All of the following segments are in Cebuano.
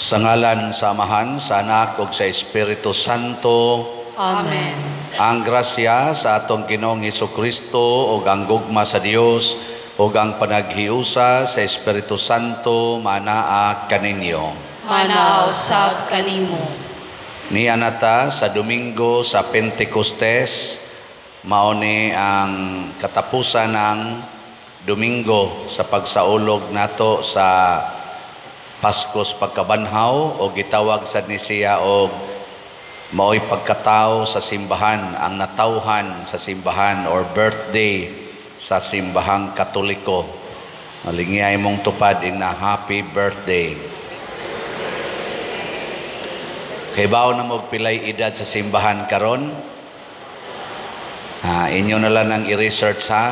Sa ngalan sa Amahan, sa Anak ug sa Espiritu Santo. Amen. Ang grasya sa atong Ginoong Hesukristo ug ang gugma sa Dios ug ang panaghiusa sa Espiritu Santo manaa kaninyo. Manaa usab kanimo. Niya nata sa Domingo sa Pentecostes, mao ni ang katapusan ng Domingo sa pagsaulog nato sa Paskos pagkabanhaw o gitawag sad ni siya og maoy pagkatao sa simbahan, ang natawhan sa simbahan or birthday sa simbahang Katoliko. Malingi mong tupad ing na happy birthday. Kaybaw na mo pilay edad sa simbahan karon. Inyo na lang ang i-research ha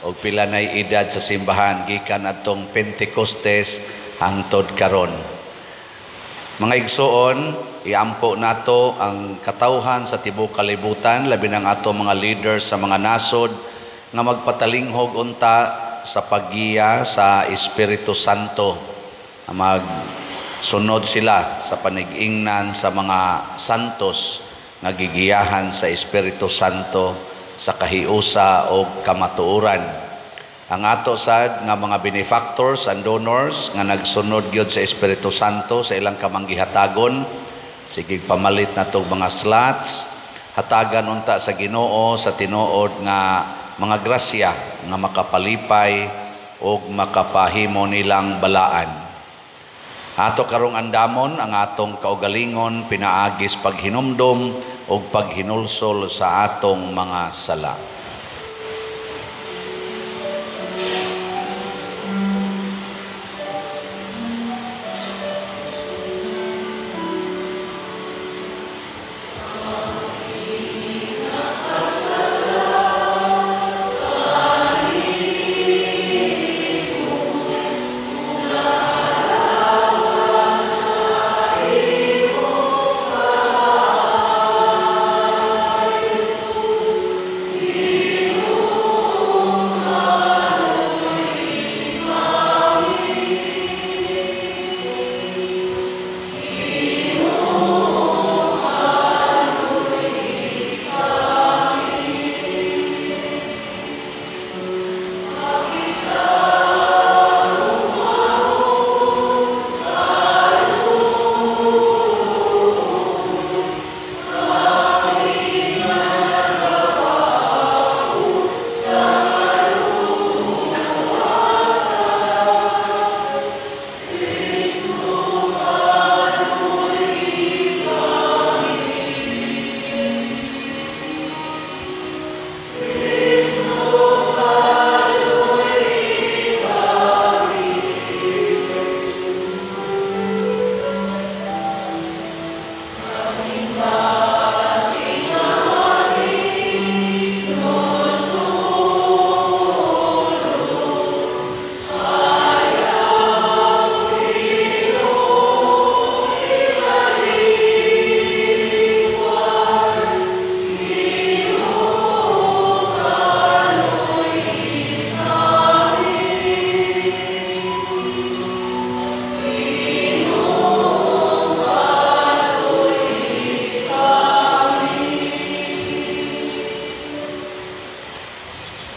og pila nay edad sa simbahan gikan atong Pentecostes hangtod karon. Mga igsoon, iampo nato ang katawhan sa tibuok kalibutan, labi ng ato mga leaders sa mga nasod nga magpatalinghog unta sa paggiya sa Espiritu Santo. Magsunod sila sa panigingnan sa mga santos nga gigiyahan sa Espiritu Santo sa kahiusa o kamatuoran. Ang ato sad nga mga benefactors and donors nga nagsunod gyud sa Espiritu Santo sa ilang kamanggihatagon, sige pamalit nato mga slots, hatagan unta sa Ginoo sa tinuod nga mga grasya nga makapalipay ug makapahimo nilang balaan. Ato karong andamon ang atong kaugalingon pinaagis paghinumdom ug paghinulsol sa atong mga sala.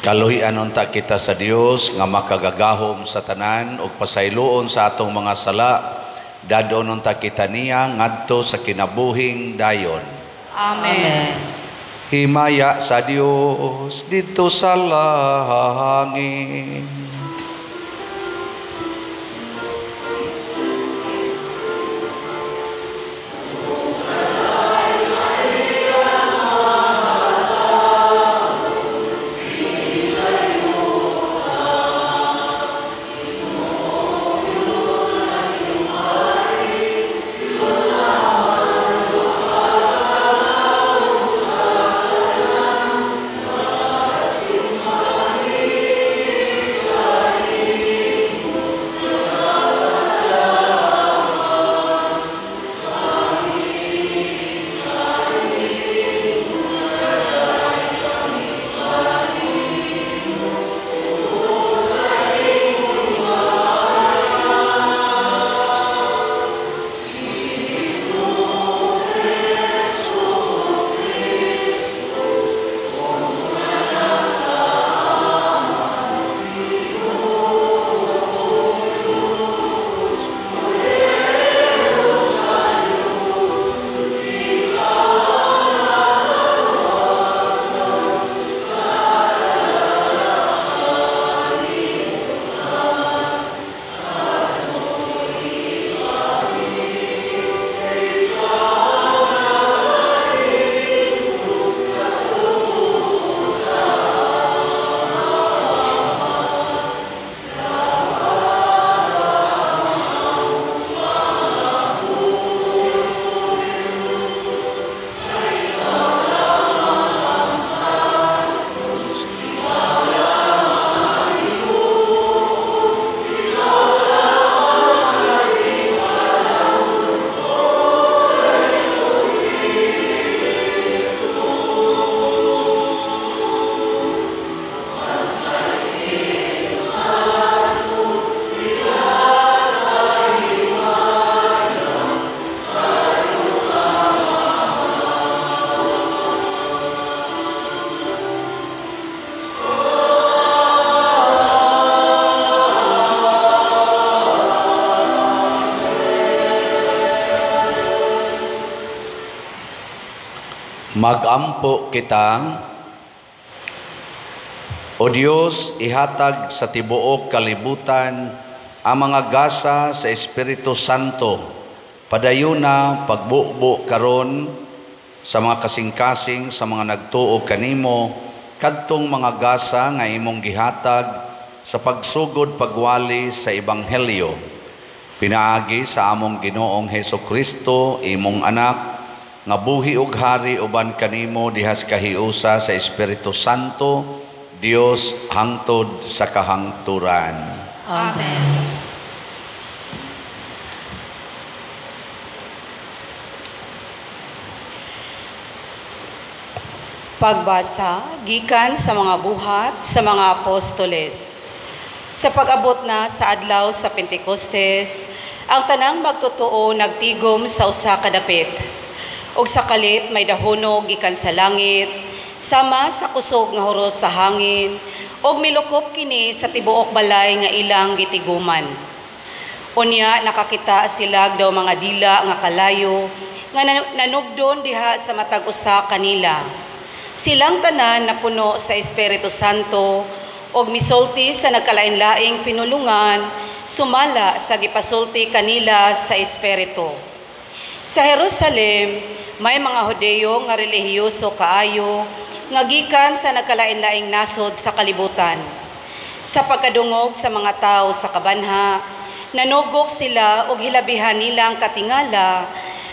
Kaluhian unta kita sa Dios nga makagagahom sa tanan ug pasayloon sa atong mga sala. Dadon unta kita niya ngadto sa kinabuhing dayon. Amen. Himaya sa Dios didto sa langit. Magampo kita. O Dios, ihatag sa tibuok kalibutan ang mga gasa sa Espiritu Santo. Padayuna pagbubo karon sa mga kasing-kasing sa mga nagtuo kanimo kadtong mga gasa nga imong gihatag sa pagsugod pagwali sa ebanghelyo. Pinaagi sa among Ginoong Hesus Kristo, imong anak, nga buhi ug hari uban kanimo dihas kahiusa sa Espiritu Santo, Dios hangtod sa kahangturan. Amen. Pagbasa gikan sa mga buhat sa mga apostoles. Sa pag-abot na sa adlaw sa Pentecostes, ang tanang magtotoo nagtigom sa usa ka dapit. Ug sa kalit may dahunog gikan sa langit, sama sa kusog nga huros sa hangin, ug milukop kini sa tibuok balay nga ilang gitiguman. Unya nakakita sila daw mga dila nga kalayo nga nanugdon diha sa matag usa kanila. Silang tanan napuno sa Espiritu Santo ug misulti sa nagkalain-laing pinulungan sumala sa gipasulti kanila sa Espiritu. Sa Jerusalem may mga Hudeo nga relihiyoso kaayo nga gikan sa nagkalain-laing nasod sa kalibutan. Sa pagkadungog sa mga tao sa kabanha, nanugok sila og hilabihan nilang katingala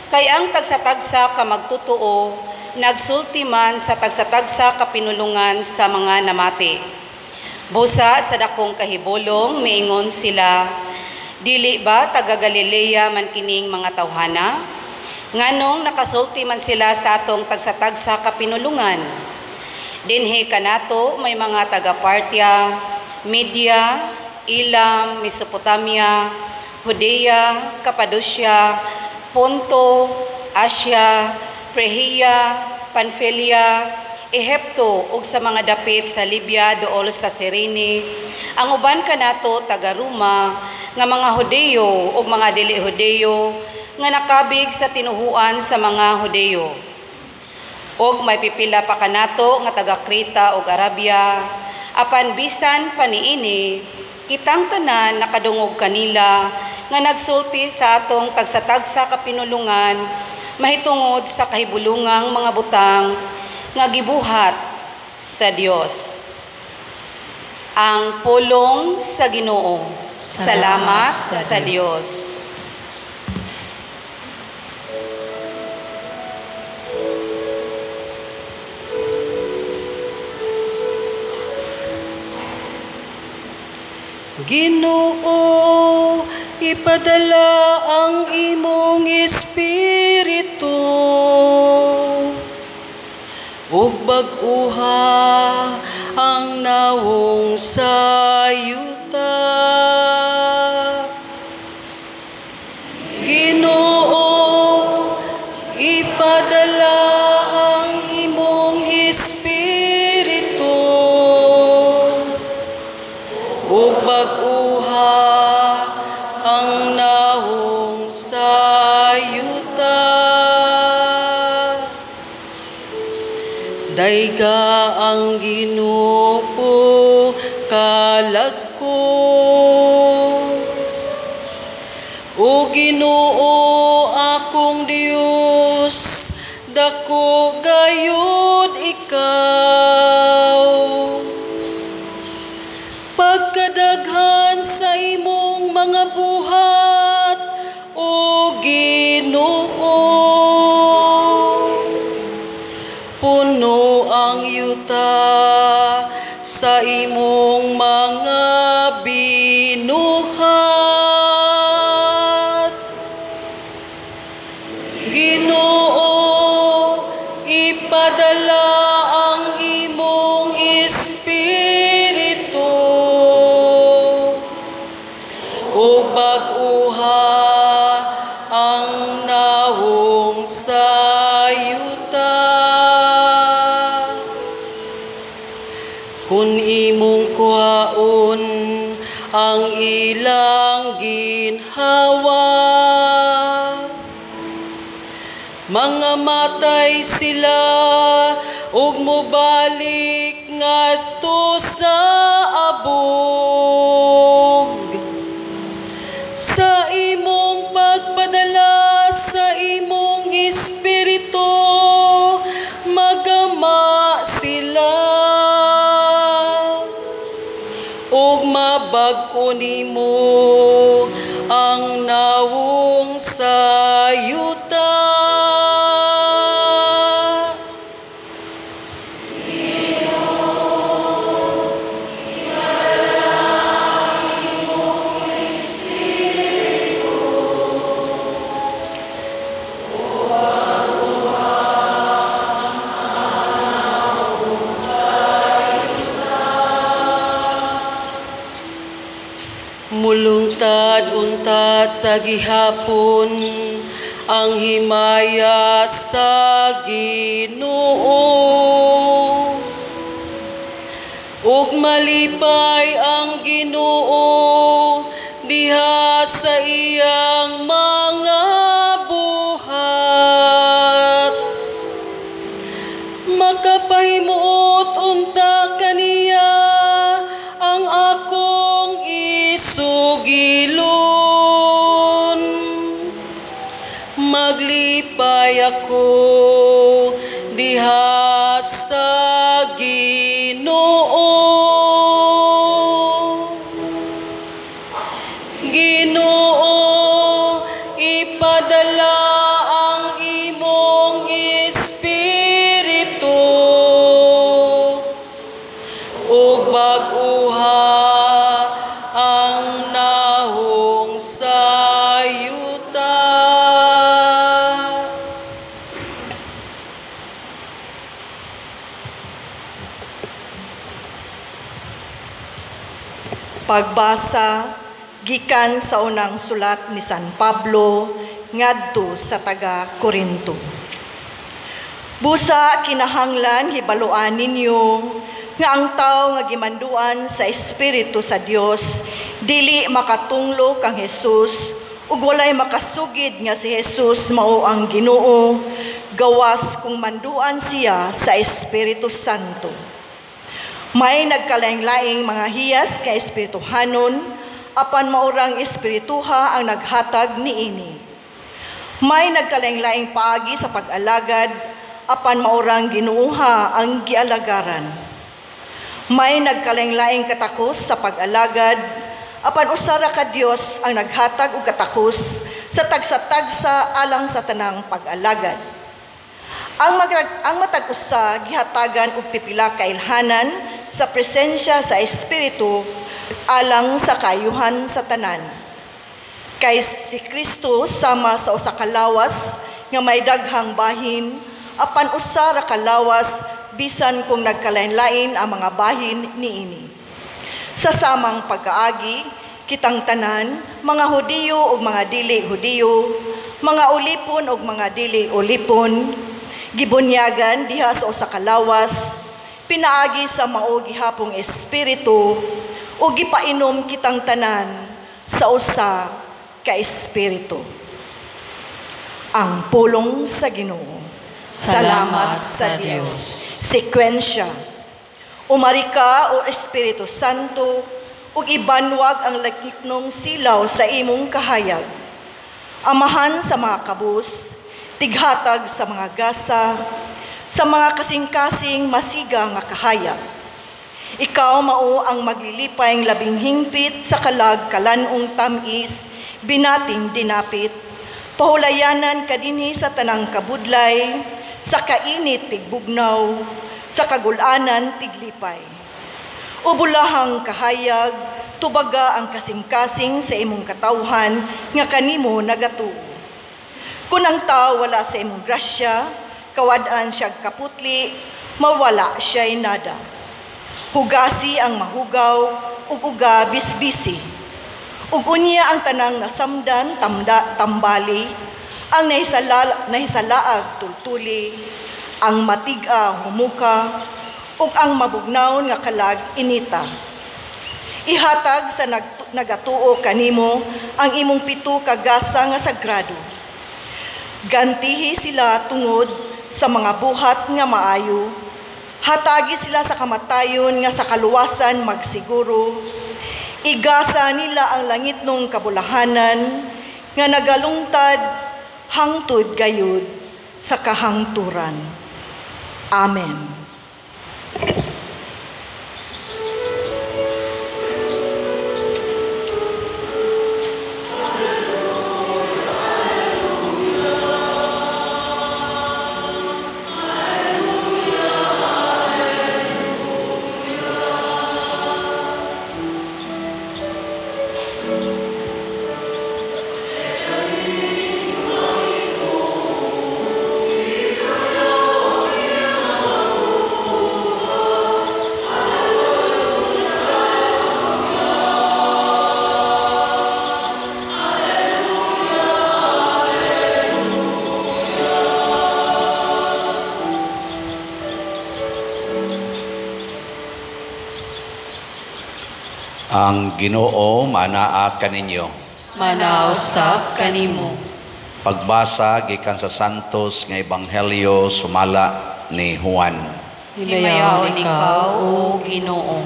kay ang tagsa-tagsa ka magtotoo nagsulti man sa tagsa-tagsa ka pinulungan sa mga namati. Busa sa dakong kahibulong miingon sila, dili ba taga Galilea man kining mga tawhana? Nganong nakasulti man sila sa atong tagsa-tagsa ka pinulungan? Dinhi kanato may mga taga Parthia, Media, Elam, Mesopotamia, Judea, Cappadocia, Ponto, Asia, Prehia, Pamphylia, Ehipto ug sa mga dapit sa Libya duol sa Sirene. Ang uban kanato taga Roma nga mga Hudeo ug mga dili Hudeo nga nakabig sa tinuhuan sa mga Hudeo. Og may pipila pa kanato nga taga Creta ug Arabia, apan bisan pa niini kitang tanan nakadungog kanila nga nagsulti sa atong tagsa-tagsa ka pinulungan mahitungod sa kahibulungang mga butang nga gibuhat sa Dios. Ang pulong sa Ginoo. Salamat sa Dios. Ginoo, ipadala ang imong espiritu ug bag-uha ang nawong sa yuta. Ginoo, ipadala ang imong espiritu ug bag-uha ang nawong sa yuta. Dayga ang Ginoo kalag ko. O Ginoo akong Dios, dako gayud ikaw. Pagkadaghan sa imong mga buhat, O Ginoo, puno ang yuta sa imong mga binuhat. Ginoo, ipadala ang imong espiritu ug bag-uha ang nawong sa yuta. Kun imong kuhaon ang ilang ginhawa, Mga matay sila ug mobalik ngadto sa abog. Sa imong pagpadala sa imong espiritu, magama sila ug mabag-o nimo ang nawong sa yuta. Mulungtad unta sa gihapon ang himaya sa Ginoo, ug malipay ang Ginoo diha sa iyang mga buhat. Makapahimuot unta kaniya ang akong isugilon. Maglipay ako diha sa Ginoo. Ginoo, ipadala ang imong espiritu ug bag-uha ang nahong sa yuta. Pagbasa gikan sa unang sulat ni San Pablo ngadto sa taga Korinto. Busa kinahanglan hibaluan ninyo nga ang tawo nga gimanduan sa Espiritu sa Dios dili makatunglo kang Hesus ug walay makasugid nga si Hesus mao ang Ginoo gawas kung manduan siya sa Espiritu Santo. May nagkalaing-laing mga hiyas nga espirituhanon, apan maurang espirituha ang naghatag niini. May nagkalaing-laing paagi sa pag-alagad, apan maurang Ginooha ang gialagaran. May nagkalaing-laing katakos sa pag-alagad, apan usa ra ka Dios ang naghatag og katakos sa tagsa-tagsa alang sa tanang pag-alagad. Ang matag usa gihatagan og pipila ka ilhanan sa presensya sa Espiritu alang sa kaayuhan sa tanan. Kay si Kristo sama sa usa ka lawas nga may daghang bahin, apan usa ra ka lawas bisan kung nagkalain-lain ang mga bahin niini. Sa samang pag-aagi, kitang tanan, mga Hudiyo ug mga dili Hudiyo, mga ulipon ug mga dili ulipon, gibunyagan diha sa usa ka lawas, pinaagi sa mao gihapong espiritu, ug gipainom kitang tanan sa usa ka espiritu. Ang pulong sa Ginoo. Salamat sa Dios. Sekwensya. Umari ka, o Espiritu Santo, ug ibanwag ang lagitnong silaw sa imong kahayag. Amahan sa mga kabus, tighatag sa mga gasa, sa mga kasing-kasing masiga nga kahayag. Ikaw mao ang maglilipay labing hingpit sa kalag kalanong tamis, binating dinapit. Pahulayanan kadinhi sa tanang kabudlay, sa kainit tigbugnaw, sa kagulanan tiglipay. Ubulahang kahayag, tubaga ang kasing-kasing sa imong katawhan nga kanimo nagatuo. Kung ang tao wala sa imong grasya, kawad-an siya kaputli, mawala siya'y nada. Hugasi ang mahugaw, ug uga bisbisi. Ug unya ang tanang nasamdan, tambali, ang nahisalaag tultuli, ang matiga humuka, ug ang mabugnawon nga kalag inita. Ihatag sa nagatuo kanimo ang imong pito ka gasa nga sagrado. Gantihi sila tungod sa mga buhat nga maayo. Hatagi sila sa kamatayon nga sa kaluwasan magsiguro. Igasa nila ang langitnong kabulahanan nga nagalungtad hangtod gayud sa kahangturan. Amen. Ang Ginoo manaa kaninyo. Manausap kanimo. Pagbasa gikan sa Santos nga Ebanghelyo sumala ni Juan. Himayaon ikaw, o Ginoo.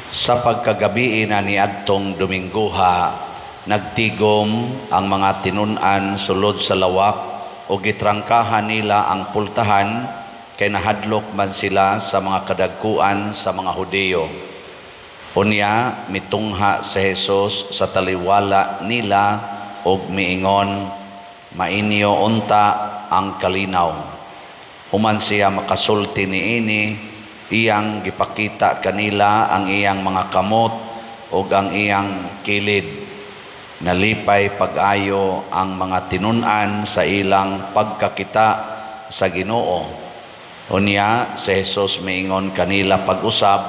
Sa pagkagabii na niadtong Domingguha, nagtigom ang mga tinun-an sulod sa lawak o gitrangkahan nila ang pultahan kay nahadlok man sila sa mga kadagkuan sa mga Hudiyo. Unya mitungha si Jesus sa taliwala nila og miingon, mainyo unta ang kalinaw. Human siya makasulti niini, iyang gipakita kanila ang iyang mga kamot ug ang iyang kilid. Nalipay pag-ayo ang mga tinun-an sa ilang pagkakita sa Ginoo. Unya si Jesus miingon kanila pag-usab,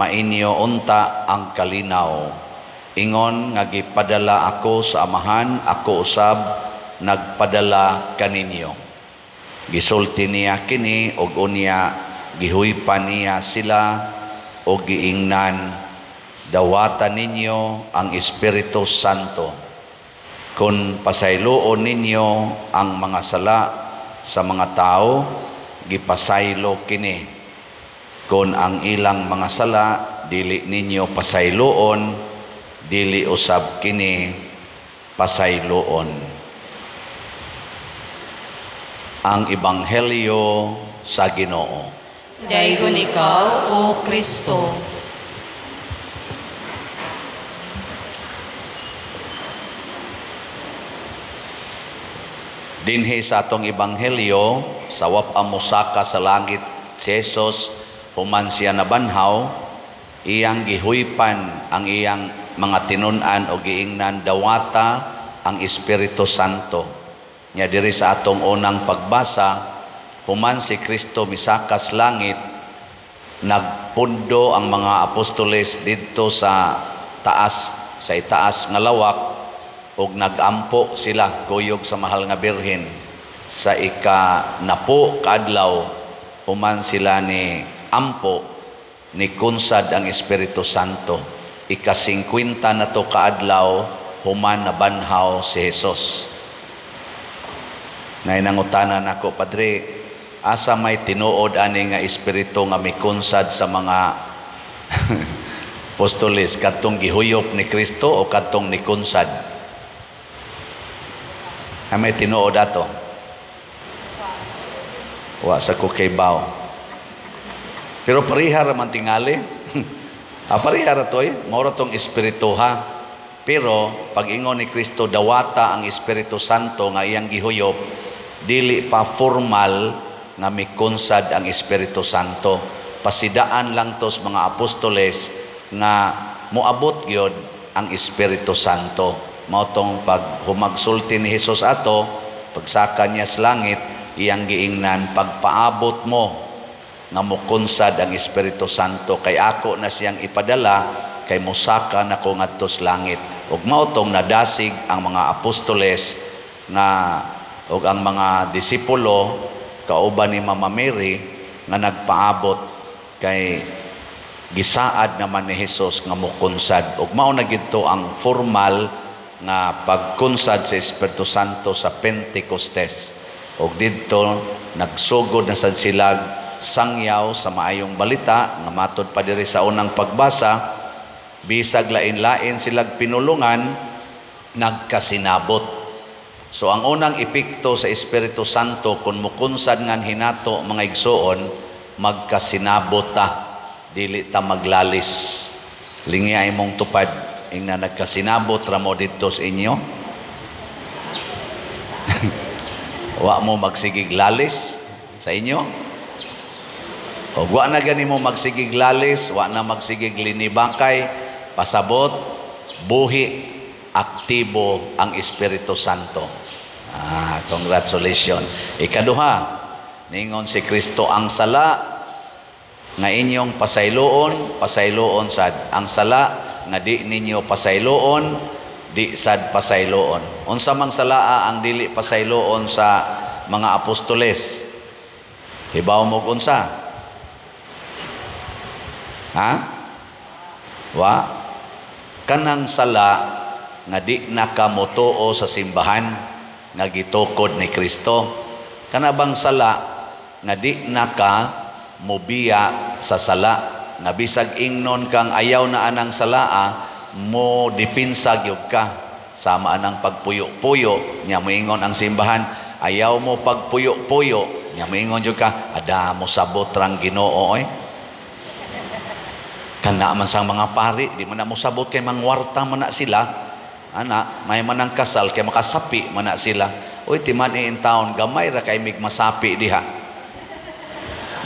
mainyo unta ang kalinaw. Ingon nga gipadala ako sa Amahan, ako usab nagpadala kaninyo. Gisulti niya kini og unya gihuypan niya sila og giingnan, dawatan ninyo ang Espiritu Santo. Kun pasayloon ninyo ang mga sala sa mga tao, gipasaylo kini. Kun ang ilang mga sala dili ninyo pasayloon, dili usab kini pasayloon. Ang Ebanghelyo sa Ginoo. Daygon ikaw, O Kristo. Dinhi sa atong Ebanghelyo, sa wap-a mosaka sa langit si Jesus, human siya nabanhaw, iyang gihuypan ang iyang mga tinun-an o giingnan, dawata ang Espiritu Santo. Nya diri sa atong unang pagbasa, human si Kristo misakas langit, nagpundo ang mga apostoles didto sa taas, sa itaas nga lawak, ug nagampo sila kuyog sa mahal nga Birhen. Sa ika-napo kaadlaw, human sila ni ampo, ni kunsad ang Espiritu Santo. Ika-50 na to kaadlaw, human nabanhaw si Jesus. Nainangutanan ako, Padre, asa may tinuod ani nga espiritu nga mikunsad sa mga apostoles, kadtong gihuyop ni Kristo o kadtong nikunsad? Ay may tinuod ato. Wa sa ko kay bao. Pero pareha ra man tingali. Pareha ra to eh. Mao ra tong espiritu ha. Pero pag ingon ni Kristo dawata ang Espiritu Santo nga iyang gihuyop, dili pa formal nga mikonsad ang Espiritu Santo. Pasidaan lang tos mga apostoles nga moabot gyud ang Espiritu Santo. Mao tong pag humagsulti ni Jesus ato, pagsaka niya sa langit, iyang giingnan, pagpaabot mo nga mokonsad ang Espiritu Santo kay ako na siyang ipadala kay mosaka nako ngadto sa langit. Ug mao tong nadasig ang mga apostoles nga ug ang mga disipulo kauban ni Mama Mary nga nagpaabot kay gisaad naman ni Jesus nga mokonsad. Ug mao na gidto ang formal nga pagkunsad sa Espiritu Santo sa Pentecostes. Og didto nagsugod na sad sila sangyaw sa maayong balita nga matud pa diri sa unang pagbasa, bisag lain-lain silag pinulungan, nagkasinabot. So ang unang epekto sa Espiritu Santo kung mukunsad ngan hinato, mga igsuon, magkasinabot ta, dili ta maglalis. Lingi imong tupad, ingna nagkasinabot ra mo didto sa inyo. Wa mo magsigig lalis sa inyo. Og wa na gani mo magsigig lalis, wa na magsigig linibakay, pasabot, buhi, aktibo ang Espiritu Santo. Ah, congratulations. Ikaduha, ningon si Kristo, ang sala nga inyong pasayloon, pasayloon sad. Ang sala nga di ninyo pasayloon, di sad pasayloon. Unsa mang salaa ang dili pasayloon sa mga apostoles? Hibaw mo unsa? Ha? Wa? Kanang sala nga di nakamutuo sa simbahan nga gitukod ni Kristo. Kana bang sala nga di naka mubiya sa sala, nga bisag ingnon kang ayaw na anang salaa, mo dipinsa gyud ka. Sama anang pagpuyo-puyo, nya moingon ang simbahan, ayaw mo pagpuyo-puyo, nya moingon jud ka, ada mo sabot rang Ginoo oy. Kana man sang mga pari, di man na mo sabot kay mangwarta man na sila. Ana, may manang kasal kay makasapi man na sila. Uy, timan in town, gamay ra kay mig masapi diha.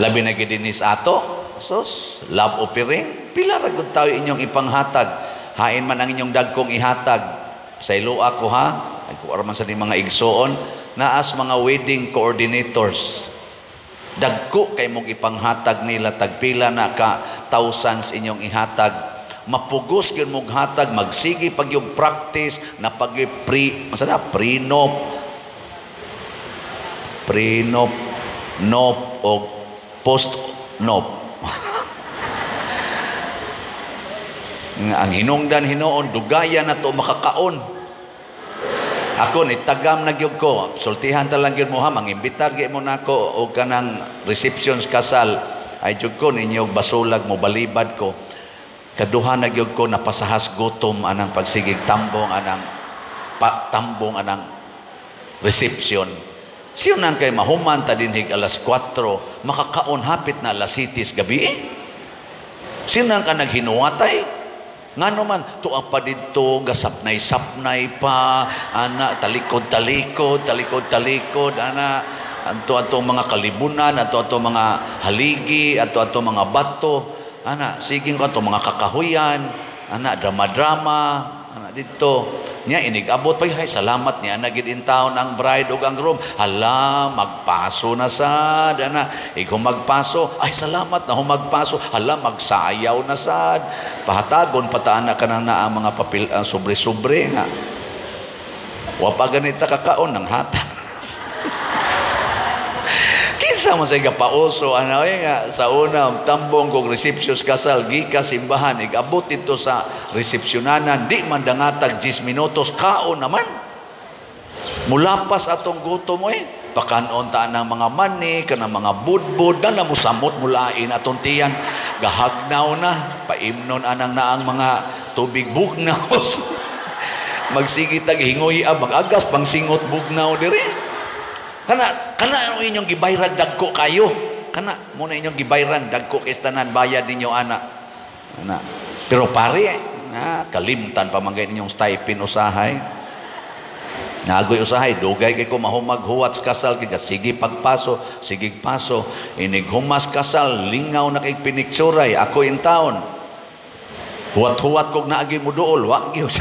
Labi na gid dinis ato, sus, love offering, pila ra gud tayo inyong ipanghatag. Hain man ang inyong dagkong ihatag. Sa ilua ko ha, ay kuwara man sa ni mga igsoon, naas mga wedding coordinators. Dagko kay mong ipanghatag nila, tagpila na ka thousands inyong ihatag. Mapugos gyud mong hatag, magsige pag yung practice na pag pre, masa na prenop, prenop, nop o post-nop. Ang hinungdan hinuon, dugaya na to makakaon. Ako ni tagam na gyud ko, sultihan ta lang gyud mo ha, mangimbitar gyud mo nako og kanang receptions kasal. Ay jud ko ninyo basulag mo balibad ko. Kaduha na gyud ko napasahas gutom anang pagsigig tambong anang tambong anang reception. Siyo nang kay mahuman ta dinhig alas 4, makakaon hapit na alas 7 gabi. Siyo nang ka naghinuwatay. Ngano man, tuwa pa dito, gasapnay-sapnay pa, ana, talikod-talikod, talikod-talikod, ana, ato-ato mga kalibunan, ato-ato mga haligi, ato-ato mga bato, ana, siging ko ato mga kakahuyan, ana, drama-drama, ana, dito. Nya, inigabot pa, ay, salamat niya, ana, gid in town ang bride ug ang groom. Hala, magpaso na sad, ana, ikaw magpaso, ay, salamat na humagpaso, hala, magsayaw na sad. Pahatagon, pataan na ka nang naa mga papel, sobre-sobre, nga. Wa pa ganita kakaon ng hata. Kinsa mo sa igapauso, ano, eh, nga, sa una, tambong kong reception kasal, gika simbahan, igabot ito sa resepsyonanan, di man dangatag 10 minutos, kaon naman. Mulapas atong gutom mo eh. Pakanon ta ng mga mani, kanang mga budbud, na musamot mulain atong tiyan. Gahagnaw na, paimnon anang naang mga tubig bugnaw. Magsige tag hingoy mag-agas, pangsingot bugnaw diri. Kana kana inyong gibayrag dagko kayo. Kana mo na inyong gibayran dagko kay tanan bayad ninyo ana. Ana. Pero pare, na kalimtan pa man gay inyong stipend usahay. Nagoy usahay dugay kay ko mahumag huwat kasal kay sige pagpaso, sige paso, inig humas kasal lingaw na kay pinikturay ako in town. Huwat-huwat kog naagi mo duol, wa gyud.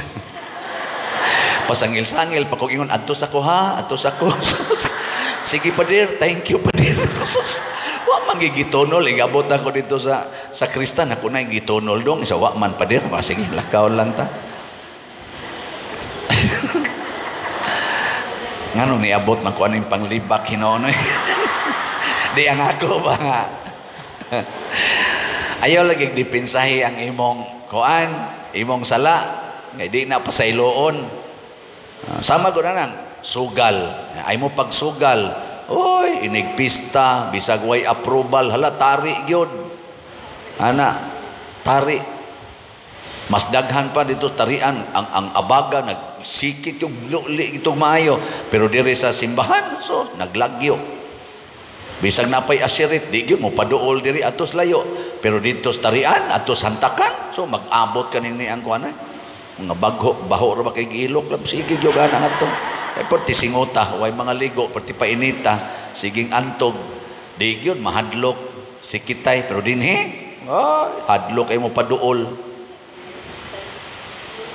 Pasangil-sangil pa kog ingon adto sa ko ha, adto sa ko. Sige pader, thank you pader. Wa man gigitonol, igabot ako dito sa sakristan, ako na gitonol dong, isa wa man pader, sige lakaw lang ta. Ngano niabot man ko aning panglibak hinuon. Di ang ako ba nga. Ayaw lagi dipinsahi ang imong kuan, imong sala, ngay di na pasayloon. Sama ko na nang sugal. Ay mo pagsugal. Oy, inigpista, bisag way approval, hala tari gyud. Ana, tari. Mas daghan pa dito tarian ang abaga nagsikit yung luli itong maayo, pero diri sa simbahan so naglagyo. Bisag napay asirit, di gyud mo paduol diri atos layo, pero dito sa tarian atos hantakan, so mag-abot kaning ni ang kuan mga bagho baho ra ba kay giilok lab sige gyud ana ngadto. Ay perti singota, way mga ligo, perti painita, siging antog, di gyud mahadlok sikitay, pero dinhi ay hadlok ay mo paduol.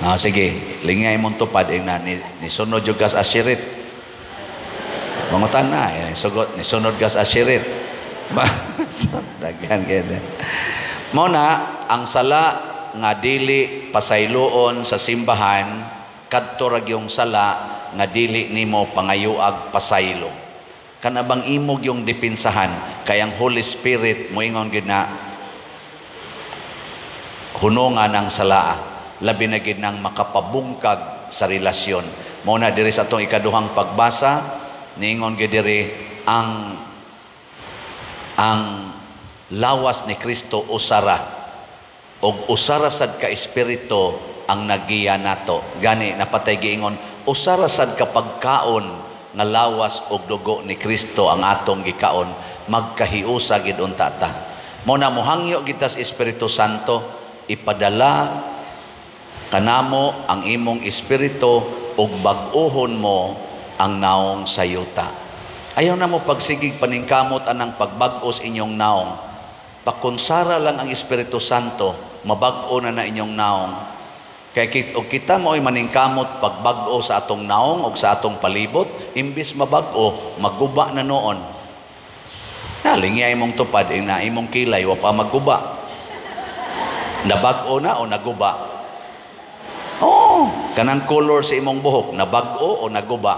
Ah, sige, lingay mong tupad ing na ni sunod jud kas asirit. Mangutan na, eh, sugot ni sunod kas asirit. Daghan kay. Mao na ang sala nga dili pasayloon sa simbahan kadto ra gyung sala nga dili nimo pangayuag pasaylo. Kana bang imog yung dipinsahan kay ang Holy Spirit moingon gid na hunungan ang sala, labi na gid nang makapabungkag sa relasyon. Mao na diri sa atong ikaduhang pagbasa niingon gid diri ang lawas ni Kristo usara og usara sad ka espiritu ang nagiya nato. Gani napatay giingon usara sad ka pagkaon nga lawas og dugo ni Kristo ang atong gikaon, magkahiusa gid unta ta. Mao na mohangyo kita sa Espiritu Santo, ipadala kanamo ang imong espiritu ug bag-ohon mo ang naong sa yuta. Ayaw na mo pagsigig paningkamot anang pagbag-os inyong naong. Pakonsara lang ang Espiritu Santo, mabag-o na na inyong naong. Kaya og kita mo ay maningkamot pagbag-o sa atong naong og sa atong palibot, imbis mabag-o, maguba na noon. Nalingi ay mong tupad, na imong kilay, wa pa maguba. Nabag-o na o naguba? Oh, kanang color sa imong buhok, nabag-o o naguba?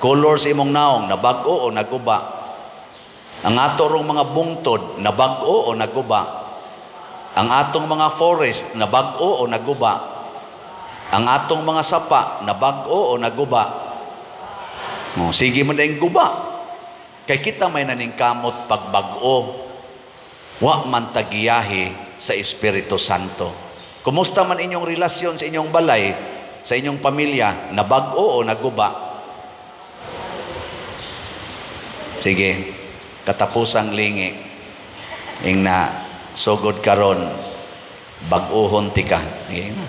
Color sa imong naong, nabag-o o naguba? Ang ato rong mga bungtod, nabag-o o naguba? Ang atong mga forest, nabag-o o naguba? Ang atong mga sapa, nabag-o o naguba? Oh, sige man dayong guba. Kay kita may naningkamot pagbag-o, wa man tagiyahe sa Espiritu Santo. Kumusta man inyong relasyon sa inyong balay, sa inyong pamilya, nabag-o o naguba? Sige, katapusang lingi, ing na sugod karon, bag-ohon tika. Sige na.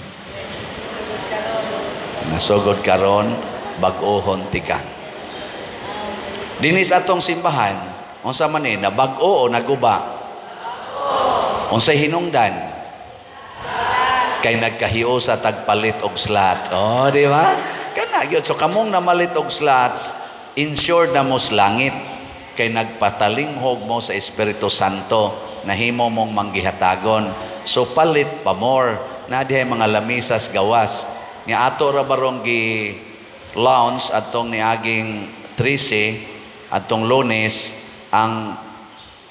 Nasugod karon, bag-ohon tika. Dinis atong simbahan, unsa man ni, nabag-o o naguba? Unsay hinungdan? Kay nagkahiusa tagpalit og slot. Oh, di ba? Kana gyud. So kamong namalit og slots, insured na mo sa langit. Kay nagpatalinghog mo sa Espiritu Santo, nahimo mong manggihatagon. So palit pa more. Na dihay mga lamisas gawas. Nga ato ra barong gi launch atong niaging 13 atong Lunes ang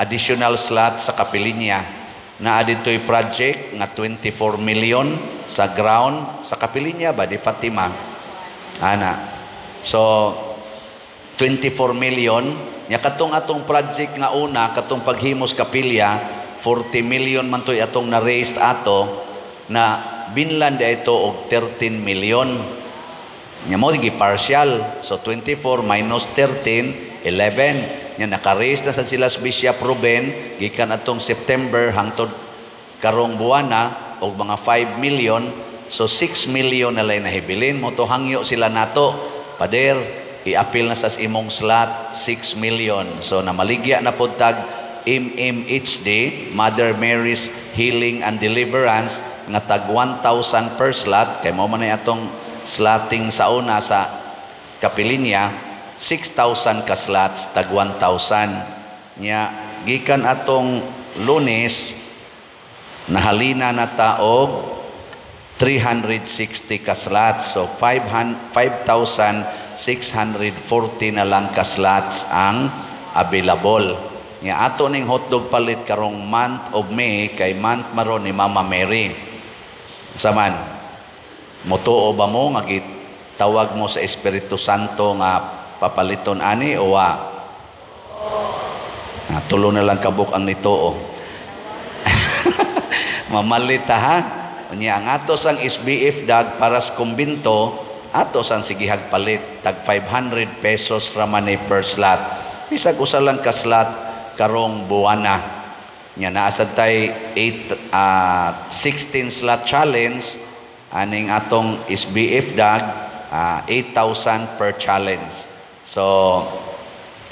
additional slot sa Kapilinya. Na dito'y project nga 24 million sa ground sa Kapilinya ba di Fatima. Ana. So 24 million nya katong atong project nga una katong paghimos kapilya 40 million man to'y atong na-raised ato na binlan di ito og 13 million. Nya mo gi partial. So 24 minus 13, 11. Nya naka-raise na sa sila Bishop Ruben gikan atong September hangtod karong buwana og mga 5 million. So 6 million na lay nahibilin mo to hangyo sila nato. Pader, i-appeal na sa imong slot 6 million. So namaligya na pud tag MMHD, Mother Mary's Healing and Deliverance, nga tag 1,000 per slot kay mao man ay atong slotting sa una sa Kapilinya, 6,000 ka slots tag 1,000. Nya gikan atong Lunes nahalina na ta og 360 ka slots. So 5,640 na lang ka slots ang available. Nya ato ning hotdog palit karong month of May kay month maron ni Mama Mary. Saman, motuo ba mo nga Tawag mo sa Espiritu Santo nga papaliton ani o wa? Tulo na lang kabuk ang nituo. Mamalita ha. Unya ang ato sang SBF dag para sa kumbinto, ato sang sigihag palit tag 500 pesos ra man per slot. Bisag usa lang ka slot karong buwana. Nya naa sad tay 16 slot challenge aning atong SBF dag, 8,000 per challenge. So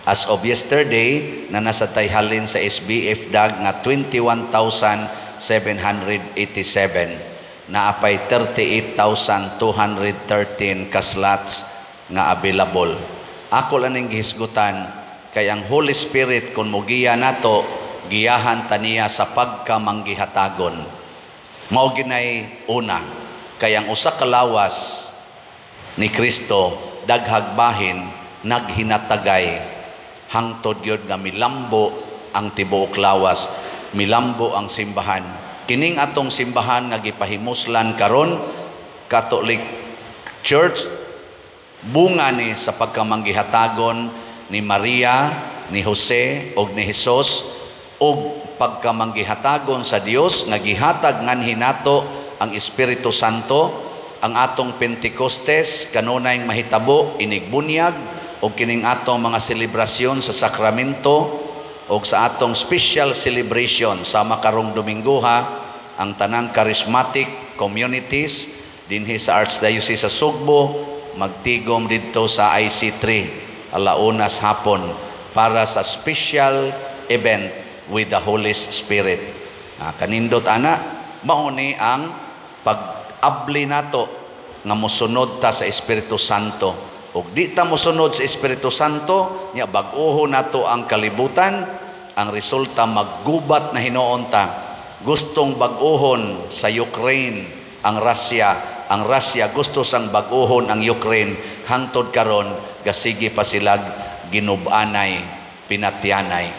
as of yesterday, na nasa tay halin sa SBF dag nga 21,787. Naapay 38,213 ka slots nga available. Ako lang ning gihisgutan kay ang Holy Spirit kung mogiya nato, giyahan taniya sa pagkamanggihatagon. Mao ginay una kay ang usa ka lawas ni Kristo daghag bahin naghinatagay hangtod gyud nga milambo ang tibuok lawas, milambo ang simbahan. Kining atong simbahan nga gipahimuslan karon, Catholic Church, bunga ni sa pagkamanggihatagon ni Maria, ni Jose ug ni Jesus, ug pagkamanggihatagon sa Dios nga gihatag nganhi nato ang Espiritu Santo. Ang atong Pentecostes kanunay mahitabo inigbunyag, og kining atong mga selebrasyon sa sakramento og sa atong special celebration sa makarong Domingoha, ang tanang charismatic communities dinhi sa Archdiocese sa Sugbo magtigom didto sa IC3 alaunas hapon para sa special event with the Holy Spirit. Kanindot ana, mao ni ang pag-abli nato nga mosunod ta sa Espiritu Santo. Ug di ta mosunod sa Espiritu Santo, nya bag-oho nato ang kalibutan, ang resulta maggubat na hinuon ta. Gustong bag-ohon sa Ukraine ang Russia, ang Russia gusto sang bag-ohon ang Ukraine, hangtod karon gasige pa silag ginubanay, pinatyanay.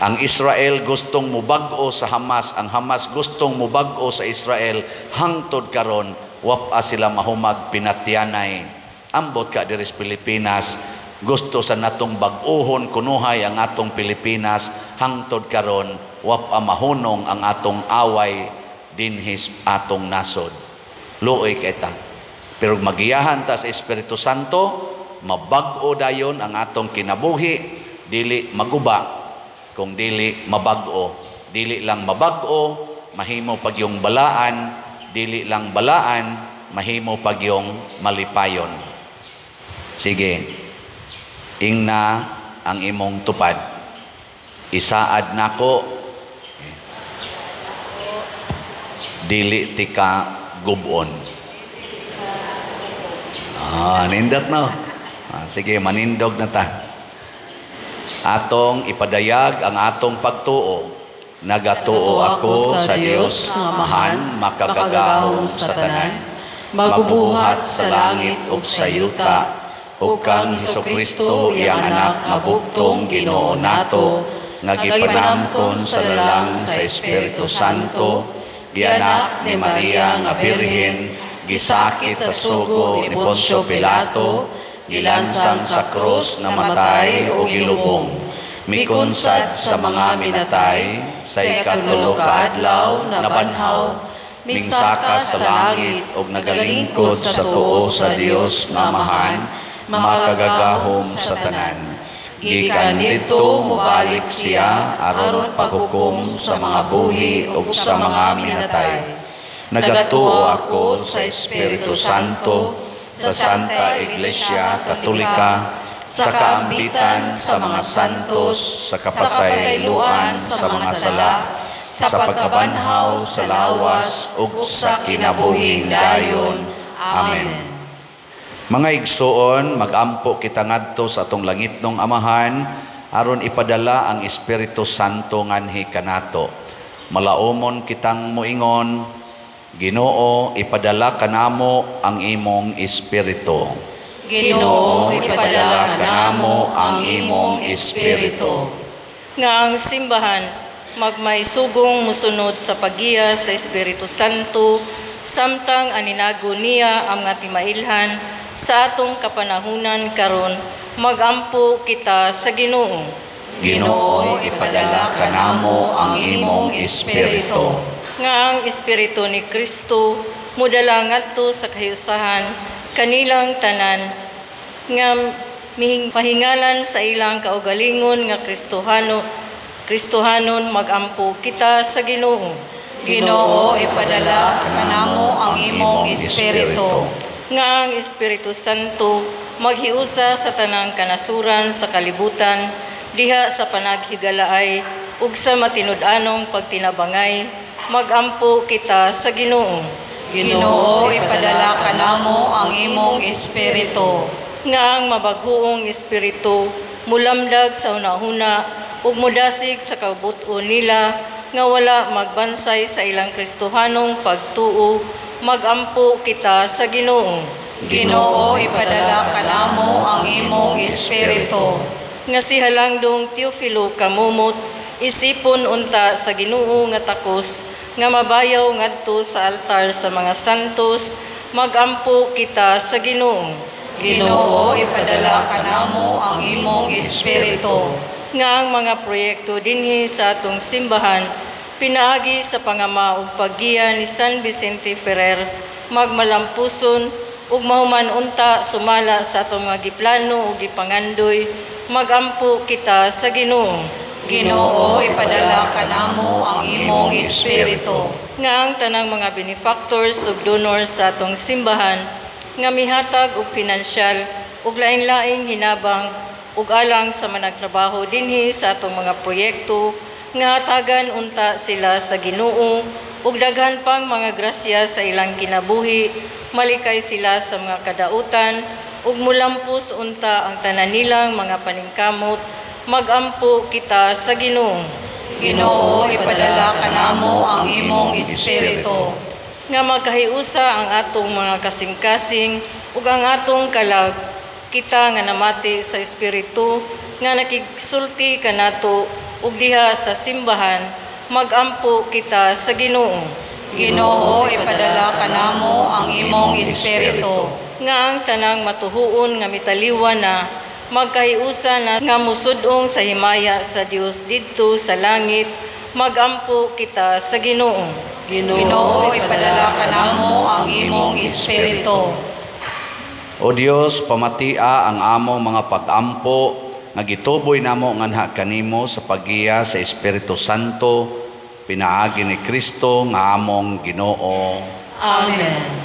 Ang Israel gustong mubag-o sa Hamas, ang Hamas gustong mubag-o sa Israel, hangtod karon wapa sila mahumag, pinatyanay. Ambot ka diri sa Pilipinas, gusto sa natong bag-ohon kunuhay ang atong Pilipinas, hangtod karon wapa mahunong ang atong away dinhi atong nasod. Luoy kay ta. Pero magiyahan ta sa Espiritu Santo, mabag-o dayon ang atong kinabuhi, dili maguba kung dili mabag-o. Dili lang mabag-o, mahimo pagyong balaan, dili lang balaan, mahimo pagyong malipayon. Sige, ingna ang imong tupad. Isaad nako, dili tika gubon. Nindot no. Sige, manindog na ta. Atong ipadayag ang atong pagtuo. Nagatuo ako sa Dios Amahan, makagagahom sa tanan, magbubuhat sa langit ug sa yuta, ug kang Hesukristo iyang anak nga bugtong Ginoo nato, nga gipanamkon sa lalang sa Espiritu Santo, gianak ni Maria nga Birhen, gisakit sa sugo ni Poncio Pilato, gilansang sa krus, namatay o gilubong, mikunsad sa mga minatay, sa ikatulo ka adlaw nabanhaw, mingsaka sa langit ug nagalingkod sa tuo sa Dios nga Amahan, makagagahom sa tanan. Gikan didto mobalik siya aron paghukom sa mga buhi ug sa mga minatay. Nagatuo ako sa Espiritu Santo, sa Santa Iglesia Katolika, sa kaambitan sa mga santos, sa kapasayloan sa mga sala, sa pagkabanhaw sa lawas ug sa kinabuhing dayon. Amen. Mga igsoon, magampo kita ngadto sa atong langitnong Amahan aron ipadala ang Espiritu Santo nganhi kanato. Malaomon kitang moingon, Ginoo, ipadala kanamo ang imong espiritu. Ginoo, ipadala kanamo ang imong espiritu. Nga ang simbahan magmaisugong musunod sa paggiya sa Espiritu Santo, samtang aninago niya ang mga timailhan sa atong kapanahunan karon, magampo kita sa Ginoo. Ginoo, ipadala kanamo ang imong espiritu. Nga ang espiritu ni Kristo modala ngadto sa kahiusahan kanilang tanan nga mahingalan sa ilang kaugalingon nga Kristohanon, magampo kita sa Ginoo. Ginoo, ipadala kanamo ang imong espiritu. Nga ang Espiritu Santo maghiusa sa tanang kanasuran sa kalibutan diha sa panaghigalaay ug sa matinud-anong pagtinabangay, magampo kita sa Ginoo. Ginoo, ipadala kanamo ang imong espiritu. Nga ang mabaghoong espiritu mulamdag sa hunahuna ug mudasig sa kabut-on nila nga wala magbansay sa ilang Kristohanong pagtuo, magampo kita sa Ginoo. Ginoo, ipadala kanamo ang imong espiritu. Nga si Halangdong Teofilo Camomot isipon unta sa Ginoo nga takos nga mabayaw ngadto sa altar sa mga santos, magampo kita sa Ginoo. Ginoo, ipadala kanamo ang imong espiritu. Nga ang mga proyekto dinhi sa atong simbahan pinaagi sa pangama ug paggiya ni San Vicente Ferrer magmalampuson ug mahuman unta sumala sa atong mga giplano ug gipangandoy, magampo kita sa Ginoo. Ginoo, ipadala kanamo ang imong espiritu. Nga ang tanang mga benefactors ug donors sa atong simbahan nga mihatag og pinansyal ug lain-laing hinabang ug alang sa managtrabaho dinhi sa atong mga proyekto nga hatagan unta sila sa Ginoo ug daghan pang mga grasya sa ilang kinabuhi, malikay sila sa mga kadautan ug mulampos unta ang tanan nilang mga paningkamot, magampo kita sa Ginoo. Ginoo, ipadala kanamo ang imong espiritu. Nga magkahiusa ang atong mga kasing-kasing ug ang atong kalag, kita nga namati sa espiritu nga nakigsulti kanato ug diha sa simbahan, magampo kita sa Ginoo. Ginoo, ipadala kanamo ang imong espiritu. Nga ang tanang matuhuon nga mitaliwan na magkahiusa na nga musudong sa himaya sa Dios didto sa langit, magampo kita sa Ginoo. Ginoo, ipadala kanamo ang imong espiritu. O Dios, pamatia ang among mga pagampo nga gituboy namo nganha kanimo sa paggiya sa Espiritu Santo, pinaagi ni Kristo nga among Ginoo. Amen.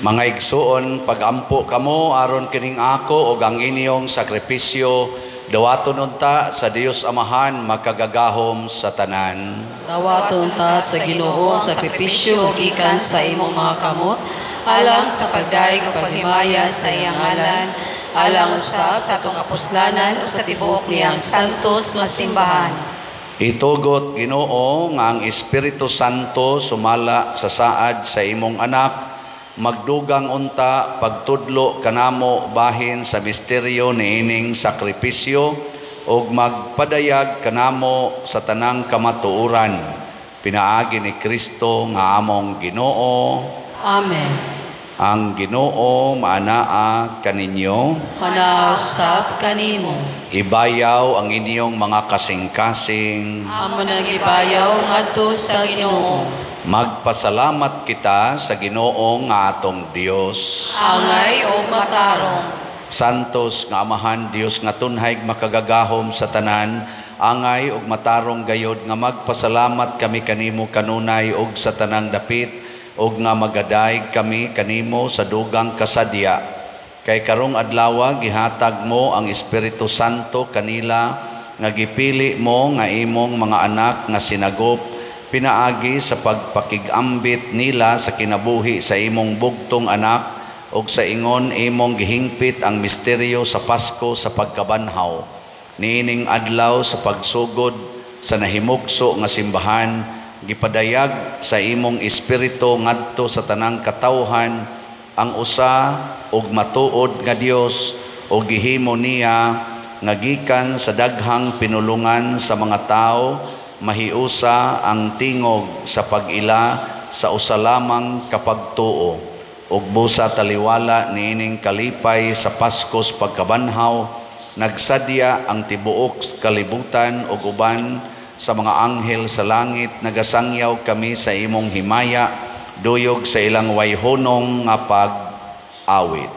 Mga igsuon, pagampo kamo aron kining ako og ang inyong sakripisyo dawaton unta sa Dios Amahan makagagahom sa tanan. Dawaton unta sa Ginoo ang sakripisyo gikan sa imong mga kamot alang sa pagdayeg ug paghimaya sa iyang ngalan, alang usab sa atong kapuslanan ug sa tibuok niyang santos nga simbahan. Itugot Ginoo nga ang Espiritu Santo sumala sa saad sa imong anak, magdugang unta pagtudlo kanamo bahin sa misteryo niining sakripisyo ug magpadayag kanamo sa tanang kamatuoran, pinaagi ni Kristo nga among Ginoo. Amen. Ang Ginoo maanaa kaninyo, manausab kanimo. Ibayaw ang inyong mga kasing-kasing, amo nang ibayaw ngadto sa Ginoo. Magpasalamat kita sa Ginoo nga atong Dios. Angay og matarong. Santos nga Amahan, Dios nga tunhay makagagahom sa tanan, angay og matarong gayod nga magpasalamat kami kanimo kanunay og sa tanang dapit, og nga magadayeg kami kanimo sa dugang kasadya. Kay karong adlaw gihatag mo ang Espiritu Santo kanila nga gipili mo nga imong mga anak nga sinagop, pinaagi sa pagpakigambit nila sa kinabuhi sa imong bugtong anak ug sa ingon imong gihingpit ang misteryo sa Pasko sa pagkabanhaw. Niining adlaw sa pagsugod sa nahimugso nga simbahan, gipadayag sa imong espiritu ngadto sa tanang katawhan ang usa ug matuod nga Dios, ug gihimo niya nga gikan sa daghang pinulungan sa mga tawo mahiusa ang tingog sa pag-ila sa usa lamang kapagtuo. Ug busa taliwala niining kalipay sa Paskos pagkabanhaw, nagsadya ang tibuok kalibutan ug uban sa mga anghel sa langit, nagasangyaw kami sa imong himaya, duyog sa ilang wayhonong nga pag-awit.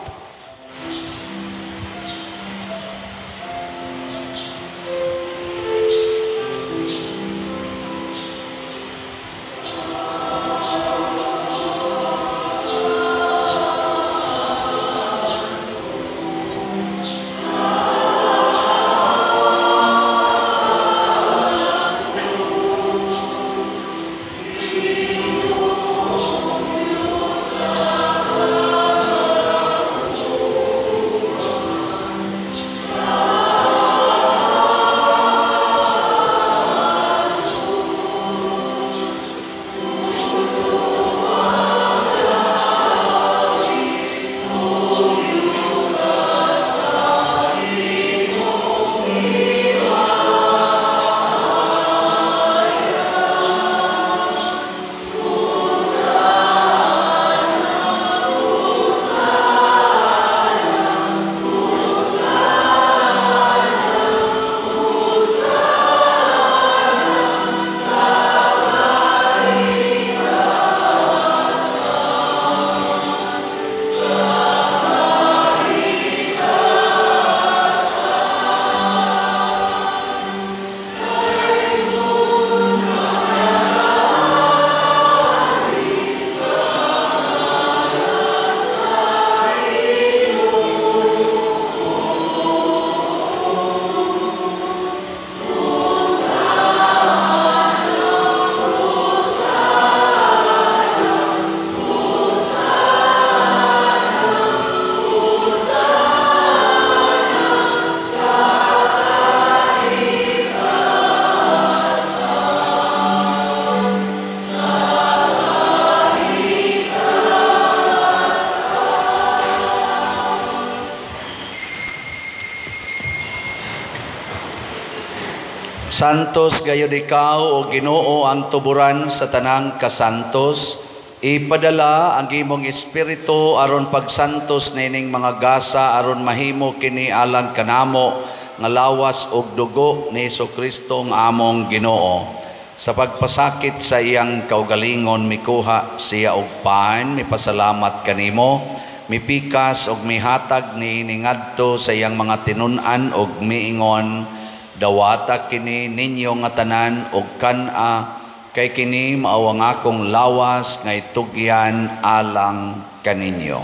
Santos gayud ikaw o Ginoo ang tuburan sa tanang kasantos. Ipadala ang imong espiritu aron pagsantos nining mga gasa aron mahimo kini alang kanamo nga lawas ug dugo ni Hesukristo nga among Ginoo. Sa pagpasakit sa iyang kaugalingon mikuha siya og pan, mipasalamat kanimo, mipikas og mihatag niini ngadto sa iyang mga tinun-an og miingon, dawata kini ninyo nga tanan og kan-a, kay kini mao ang akong lawas nga itugyan alang kaninyo.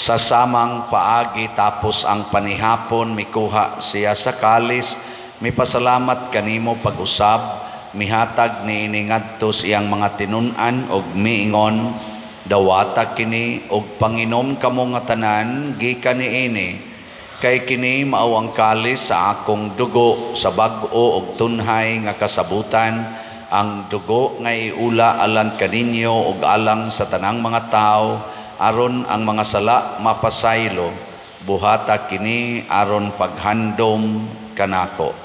Sa samang paagi tapos ang panihapon, mikuha siya sa kalis, mipasalamat kanimo pag-usab, mihatag niini ngadto sa iyang mga tinun-an og miingon, dawata kini og panginom kamo nga tanan gikan niini, kay kini mao ang kalis sa akong dugo sa bag-o og tunhay nga kasabutan, ang dugo nga iula alang kaninyo ug alang sa tanang mga tawo, aron ang mga sala mapasaylo, buhata kini aron paghandom kanako.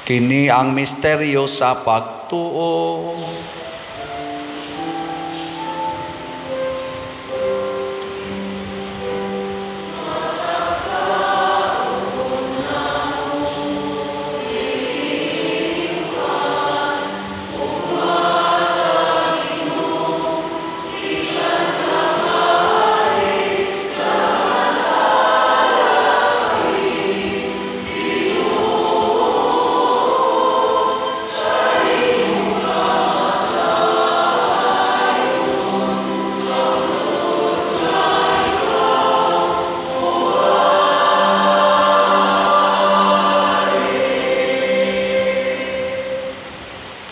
Kini ang misteryo sa pagtuo.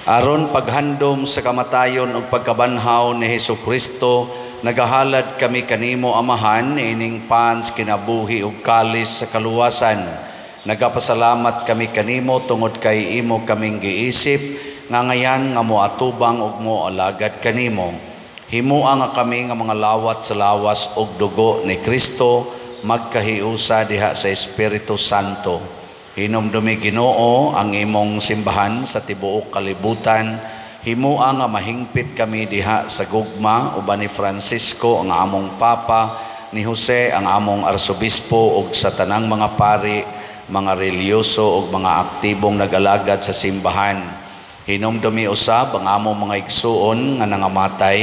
Aron paghandom sa kamatayon ug pagkabanhaw ni Hesus Kristo, nagahalad kami kanimo Amahan ining pans kinabuhi ug kalis sa kaluwasan. Nagapasalamat kami kanimo tungod kay imo kaming giisip nga ngayan nga moatubang ug moalagad kanimo. Himoa nga kami nga mga lawat sa lawas ug dugo ni Kristo magkahiusa diha sa Espiritu Santo. Hinumdumi Ginoo ang imong simbahan sa tibuok kalibutan. Himoa nga mahingpit kami diha sa gugma uban ni Francisco ang among Papa, ni Jose ang among Arsobispo ug sa tanang mga pari, mga relihiyoso ug mga aktibong nag-alagad sa simbahan. Hinumdumi usab ang among mga igsuon nga nangamatay,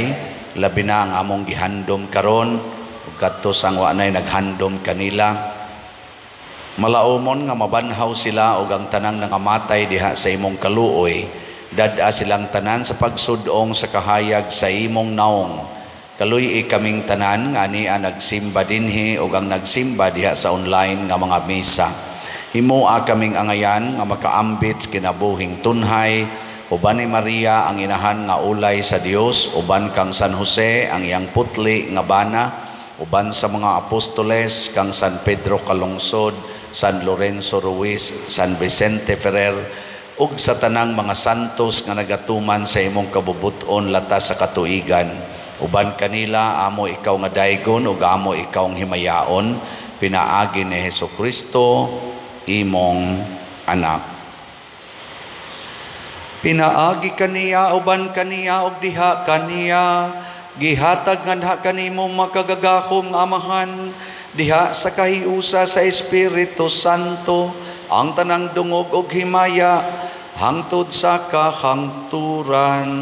labi na ang among gihandom karon ug kadto sang wa nay naghandom kanila. Malaumon nga mabanhaw sila og ang tanang nangamatay diha sa imong kaluoy, dad-a silang tanan sa pagsudong sa kahayag sa imong naong. Kaluy-i kaming tanan nga ania nagsimba dinhi og ang nagsimba diha sa online nga mga misa. Himoa kaming angayan nga makaambit sa kinabuhing tunhay, uban ni Maria ang inahan nga ulay sa Dios, uban kang San Jose ang iyang putli nga bana, uban sa mga apostoles kang San Pedro Calungsod, San Lorenzo Ruiz, San Vicente Ferrer, ug sa tanang mga santos nga nagatuman sa imong kabubuton latas sa katuigan. Uban kanila amo ikaw nga daygon ug amo ikaw ang himayaon, pinaagi ni Hesus Kristo imong anak. Pinaagi kaniya uban kaniya ug diha kaniya gihatag nganha kanimo makagagahom nga Amahan diha sa kahiusa sa Espiritu Santo ang tanang dungog og himaya hangtod sa kahangturan.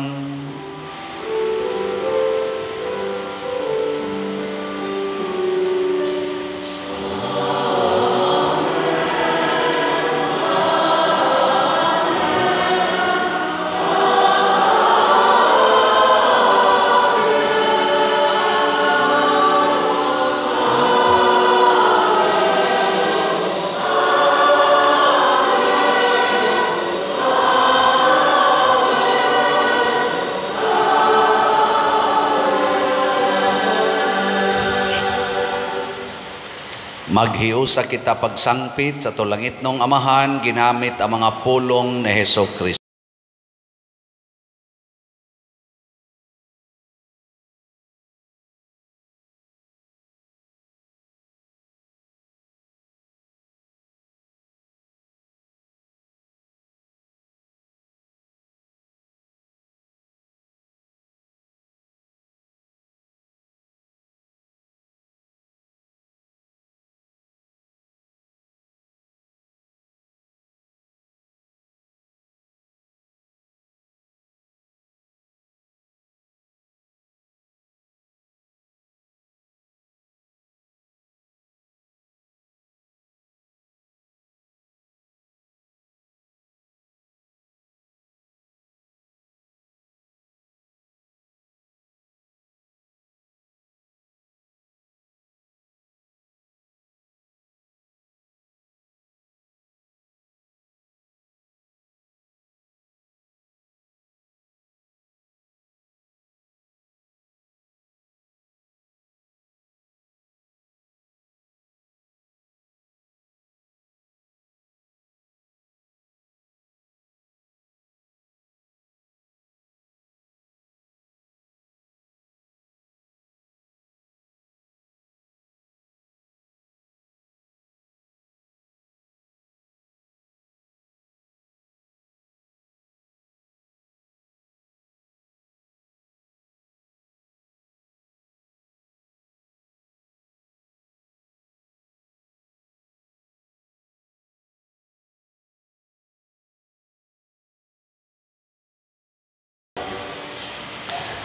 Maghiusa kita pagsangpit sa tulangitnong Amahan, ginamit ang mga pulong ni Hesus Kristo.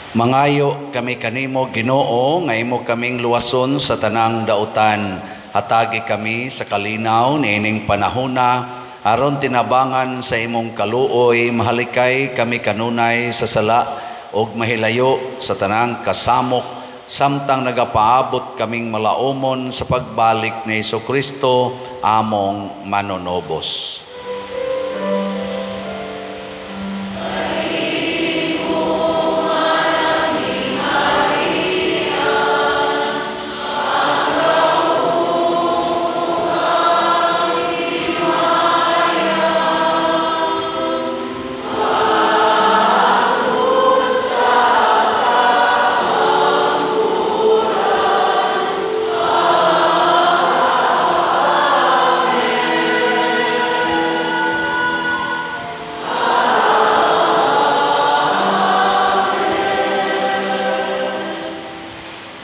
Mangayo kami kanimo, Ginoo, nga imo kaming luwason sa tanang dautan. Hatagi kami sa kalinaw niining panahona, aron tinabangan sa imong kaluoy, mahalikay kami kanunay sa sala ug mahilayo sa tanang kasamok, samtang nagapaabot kaming malaumon sa pagbalik ni Hesukristo among manunobos.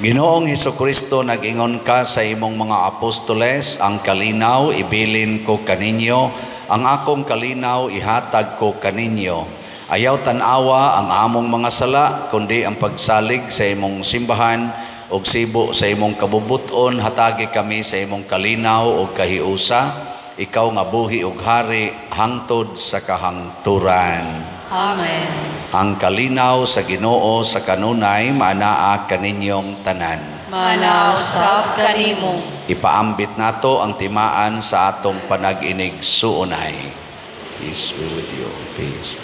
Ginoong Hesukristo, nag-ingon ka sa imong mga apostoles, ang kalinaw ibilin ko kaninyo, ang akong kalinaw ihatag ko kaninyo. Ayaw tan-awa ang among mga sala, kundi ang pagsalig sa imong simbahan ug sibo sa imong kabubuton, hatagi kami sa imong kalinaw ug kahiusa. Ikaw nga buhi ug hari hangtod sa kahangturan. Amen. Ang kalinaw sa Ginoo sa kanunay maanaa kaninyong tanan. Maanaa usab kanimo. Ipaambit nato ang timaan sa atong panag-inig suunay. Peace be with you. Peace.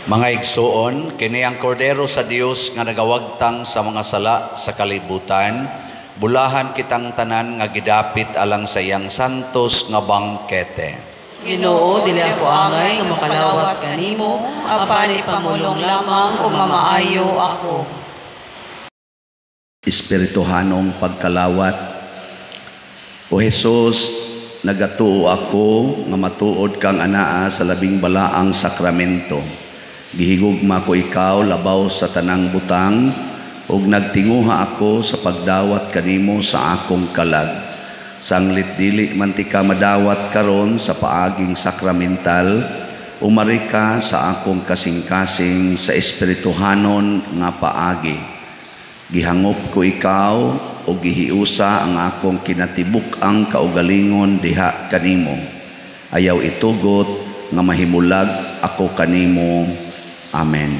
Mga igsuon, kini ang kordero sa Dios nga nagawagtang sa mga sala sa kalibutan, bulahan kitang tanan nga gidapit alang sa iyang santos nga bangkete. Ginoo, dili ako angay nga makalawat kanimo, apan ipamulong lamang ug mamaayo ako. Espirituhanong pagkalawat. O Jesus, nagatuo ako nga matuod kang anaa sa labing balaang sakramento. Gihigugma ko ikaw labaw sa tanang butang, ug nagtinguha ako sa pagdawat kanimo sa akong kalag. Sanglit dili man ti ka madawat karon sa paaging sakramental, umari ka sa akong kasing-kasing sa espirituhanon nga paagi. Gihangop ko ikaw o gihiusa ang akong kinatibuk-ang kaugalingon diha kanimo. Ayaw itugot nga mahimulag ako kanimo. Amen.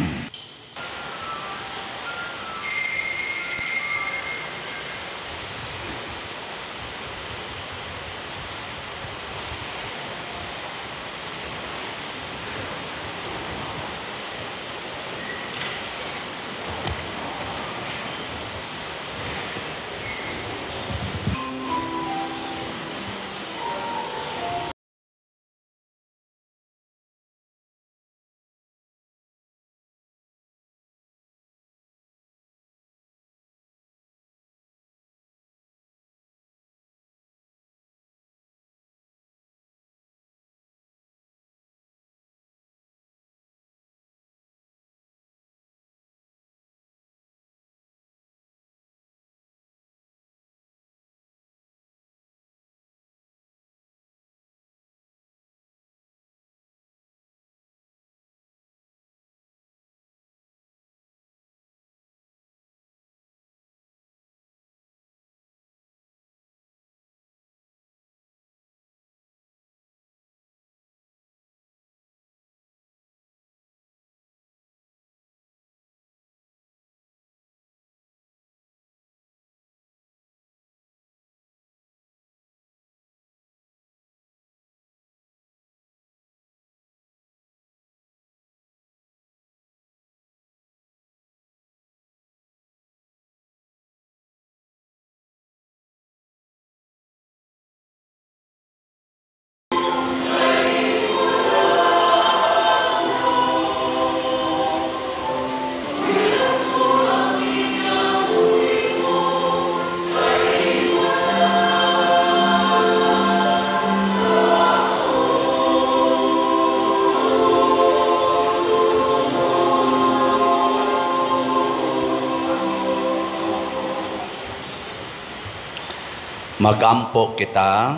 Magampo kita.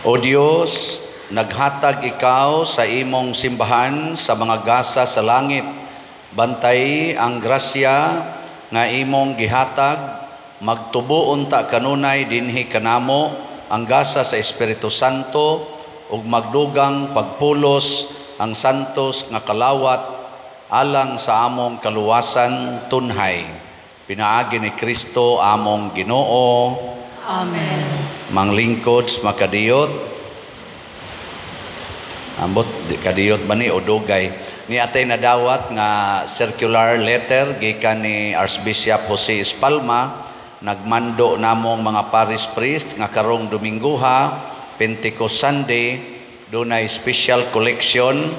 O Dios, naghatag ikaw sa imong simbahan sa mga gasa sa langit. Bantay ang grasya nga imong gihatag, magtubo unta kanunay dinhi kanamo ang gasa sa Espiritu Santo ug magdugang pagpulos ang santos nga kalawat alang sa among kaluwasan tunhay. Pinaagi ni Kristo among Ginoo. Amen. Manglingkod makadiyot. Ambot di kadiyot ba ni o dugay ni atay nadawat nga circular letter gikan ni Archbishop Jose Espalma, nagmando namong mga parish priest nga karong Domingoha, Pentecost Sunday, dunay special collection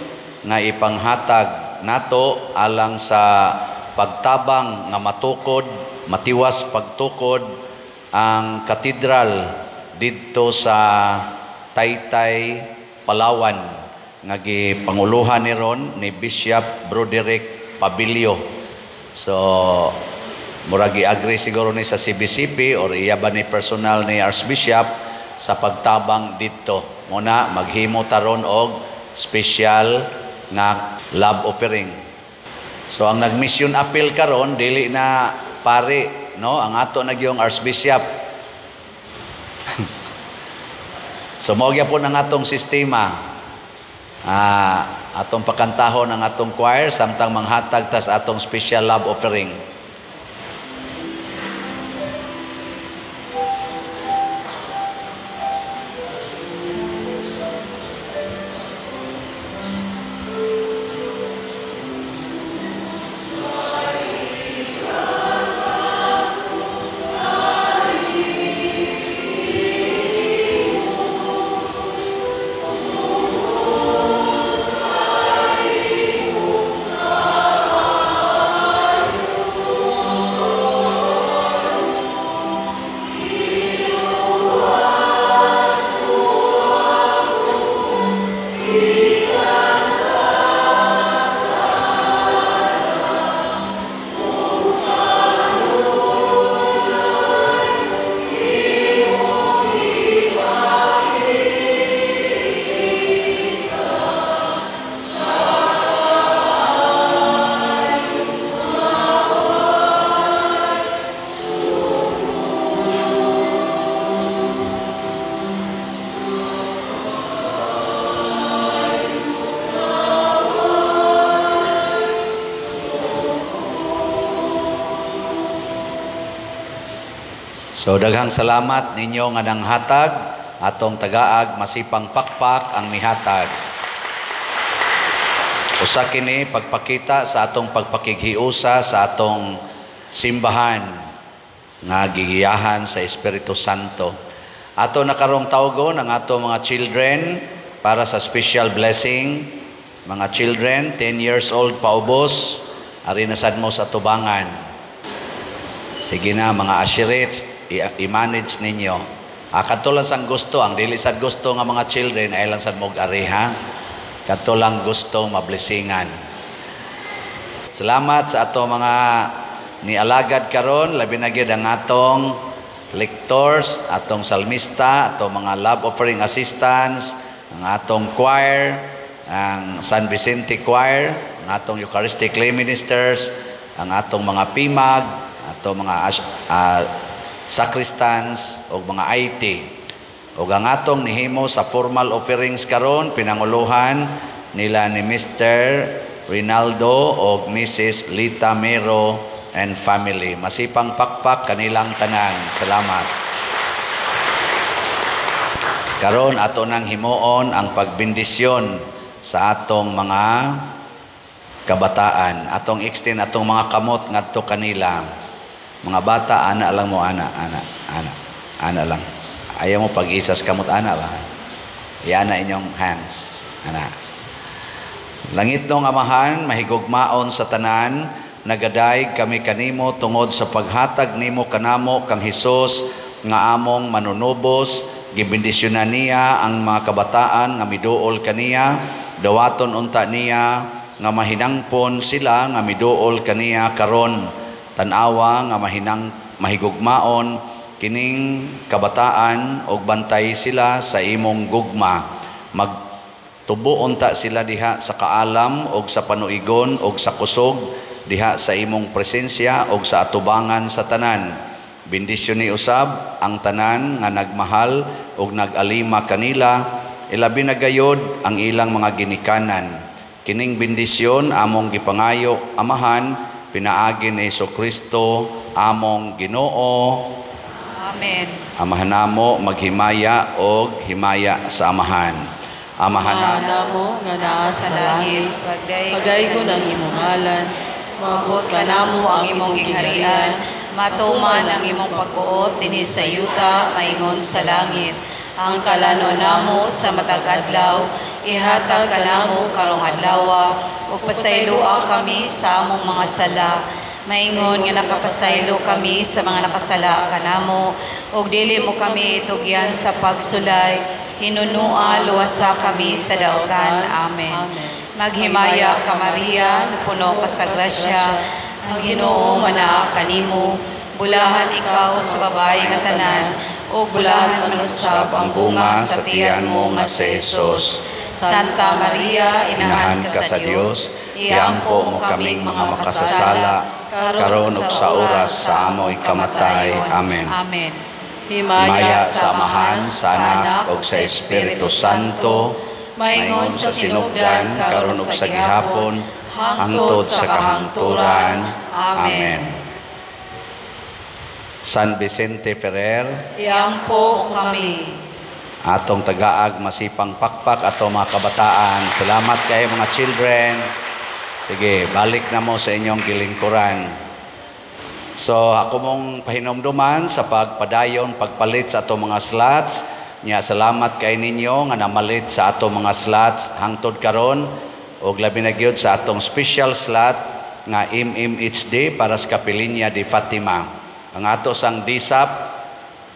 nga ipanghatag nato alang sa pagtabang nga matukod, matiwas pagtukod ang katedral didto sa Taytay, Palawan, nga gipanguluhan ni ron ni Bishop Broderick Pabilio. So murag gi-agree siguro ni sa CBCP or iya ba ni personal ni Archbishop sa pagtabang didto. Muna maghimo taron og special nga love offering. So ang nag-mission appeal karon dili na pare, no, ang ato na gyung Archbishop. So mao gyapon ang atong sistema. Atong pakantahon ang atong choir samtang manghatag tas atong special love offering. So daghang salamat ninyo nga nanghatag atong tagaag masipang pakpak ang mihatag. Usa kini pagpakita sa atong pagpakighiusa sa atong simbahan nga gigiyahan sa Espiritu Santo. Ato na karong tawgon ang ato mga children para sa special blessing. Mga children 10 years old paubos, ari na sad mo sa tubangan. Sige na mga ashirits, i-manage ninyo. Kadto lang sang gusto, ang dili sad gusto nga mga children ay lang sad mog ari ha. Kadto lang gusto mablessingan. Salamat sa ato mga nialagad karon, labi na gyud ang atong lectors, atong salmista, atong mga love offering assistants, ang atong choir, ang San Vicente Choir, ang atong Eucharistic lay ministers, ang atong mga pimag, atong mga sacristans o mga IT. Og ang atong nihimo sa formal offerings karon pinanguluhan nila ni Mr. Rinaldo og Mrs. Lita Mero and family. Masipang pakpak kanilang tanan. Salamat. Karon ato nang himuon ang pagbendisyon sa atong mga kabataan. Atong extend atong mga kamot ngadto kanila. Mga bata, ana lang mo, ana, ana, ana, ana lang. Ayaw mo pag-isas kamot, ana ba? Iana inyong hands, ana. Langit nong Amahan, mahigugmaon sa tanan, nagadayeg kami kanimo tungod sa paghatag nimo kanamo kang Hesus nga among manunubos. Gibendisyonan niya ang mga kabataan nga miduol kaniya, dawaton unta niya nga mahinangpon sila nga miduol kaniya karon. Tan-awa nga mahinang mahigugmaon kining kabataan og bantay sila sa imong gugma. Magtubo unta sila diha sa kaalam og sa panuigon og sa kusog diha sa imong presensya og sa atubangan sa tanan. Bendisyon ni usab ang tanan nga nagmahal og nagalima kanila, ilabi na gayod ang ilang mga ginikanan. Kining bendisyon among gipangayo, Amahan, pinaagi ni Kristo among Ginoo. Amen. Amahan namo, maghimaya og himaya sa Amahan. Amahan namo nga naa sa langit, pagdaygon ang imong ngalan, moabot kanamo ang imong gingharian, matuman ang imong pagbuot dinhi sa yuta maingon sa langit. Ang kalanon namo sa matag adlaw ihatag kanamo karong adlaw, ug pasayloa kami sa among mga sala maingon nga nakapasaylo kami sa mga nakasala kanamo, ug dili mo kami itugyan sa pagsulay, hinunua luwasa kami sa dautan. Amen. Maghimaya ka, Maria, napuno ka sa grasya, ang Ginoo manaa kanimo, bulahan ikaw sa babae nga tanan, ug bulahan man usab ang bunga sa tiyan mo nga si Jesus. Santa Maria, Inahan ka sa Dios, iampo mo kaming mga makasasala, karon ug sa oras sa amoy kamatay. Amen. Amen. Himaya sa Amahan, sa Anak ug sa Espiritu Santo, maingon sa sinugdan, karon ug sa gihapon, hangtod sa kahangturan. Amen. San Vicente Ferrer, iampo kami. Atong tagaag masipang pakpak atong mga kabataan. Salamat kayo, mga children. Sige, balik na mo sa inyong gilingkuran. So ako mong pahinomduman sa pagpadayon, pagpalit sa atong mga slots. Nya salamat kay ninyo nga namalit sa atong mga slots hangtod karon, og labi na gyud sa atong special slot nga MMHD para sa Kapilinya de Fatima. Ang ato sang DSAP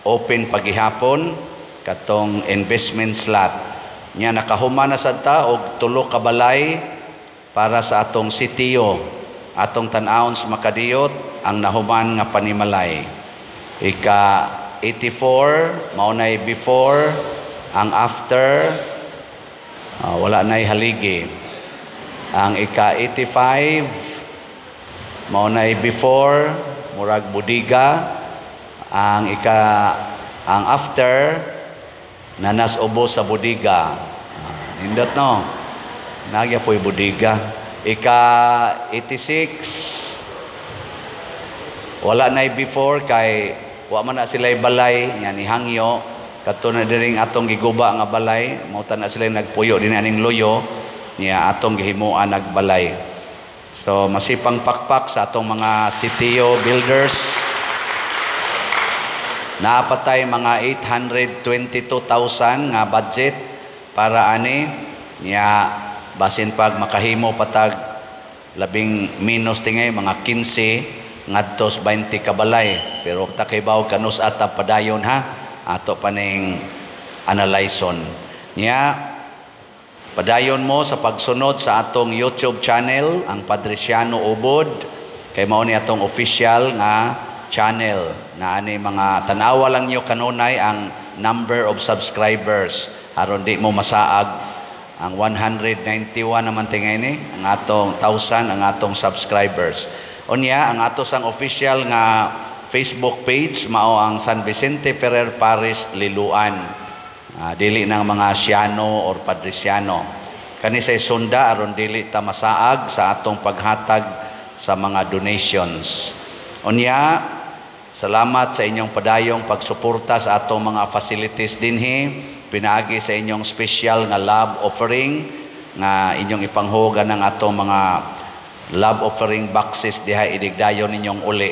open pagihapon katong investment slot. Nya nakahuman na sad ta og tulo ka balay para sa atong sitio. Atong tan-awon sa makadiyot ang nahuman nga panimalay. Ika 84 mao nay before, ang after wala nay haligi. Ang ika 85 mao nay before, murag budiga. Ang after nanas ubos sa budiga. Nindot no. Nagya po'y budiga. Ika 86 wala nay before kay wa man na sila'y balay nga nihangyo kadto na diring atong giguba nga balay, mao ta na sila nagpuyo din aning luyo niya atong gihimuan nagbalay. So masipang pakpak sa atong mga sitio builders. Naapatay mga 822,000 nga budget para ani niya, basin pag makahimo patag labing minus tingay mga 15 ngadtos 20 kabalay, pero ta kay baw kanus ata padayon ha, ato paning analyson niya. Padayon mo sa pagsunod sa atong YouTube channel, ang Padriciano Ubod, kay mao ni atong official nga channel na ani mga tan-awa lang niyo kanunay ang number of subscribers aron di mo masaag ang 191 naman tingay ni ang atong 1,000 ang atong subscribers. Unya ang ato sang official nga Facebook page mao ang San Vicente Ferrer Parish Liloan. Dili ng mga Siano or Padriciano. Kani sa sunda aron dili ta masaag sa atong paghatag sa mga donations. Unya salamat sa inyong padayong pagsuporta sa atong mga facilities dinhi, pinaagi sa inyong special nga love offering nga inyong ipanghugan ng atong mga love offering boxes diha idigdayon ninyong uli.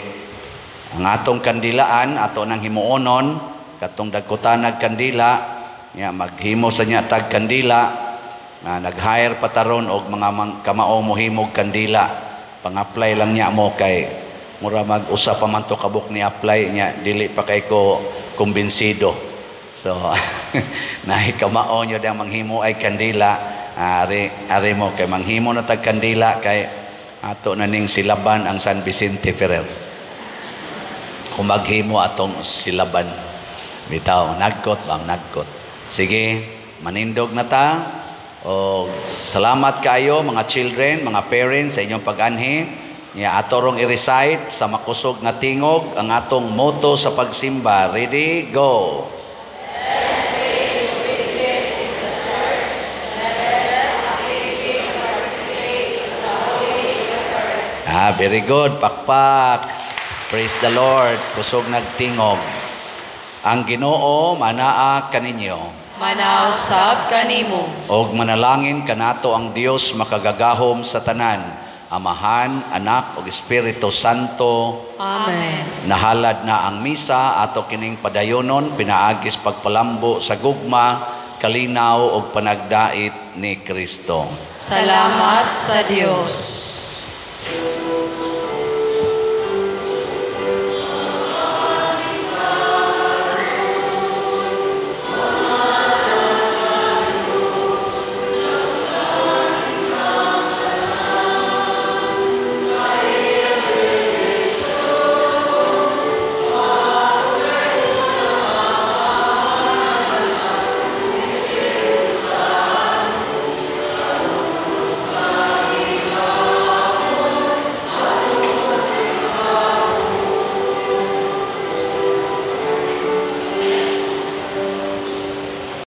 Ang atong kandilaan ato nang himuonon katong dagkutanag kandila nya maghimo sa niya tag kandila nga nag-hire pataron og mga kamao mohimog kandila. Pang-apply lang niya mo kay mura mag-usa pa man to kabuk ni apply niya, dili pa kay ko kumbinsido. So nahi kamao nyo diyang manghimo ay kandila, ari mo kay manghimo na tag kandila kay ato na ning silaban ang San Vicente Ferrer. Kung maghimo atong silaban. Bitaw, nagkot bang nagkot. Sige, manindog na ta. O, salamat kaayo, mga children, mga parents, sa inyong pag-anhi. Nya ato rong i-recite sa makusog nga tingog ang atong motto sa pagsimba. Ready? Go! Ah, very good. Pakpak. Praise the Lord. Kusog nagtingog. Ang Ginoo manaa kaninyo. Manausab kanimo. Og manalangin kanato ang Dios makagagahom sa tanan, Amahan, Anak ug Espiritu Santo. Amen. Nahalad na ang misa, ato kining padayonon pinaagis pagpalambo sa gugma, kalinaw ug panagdait ni Kristo. Salamat sa Dios.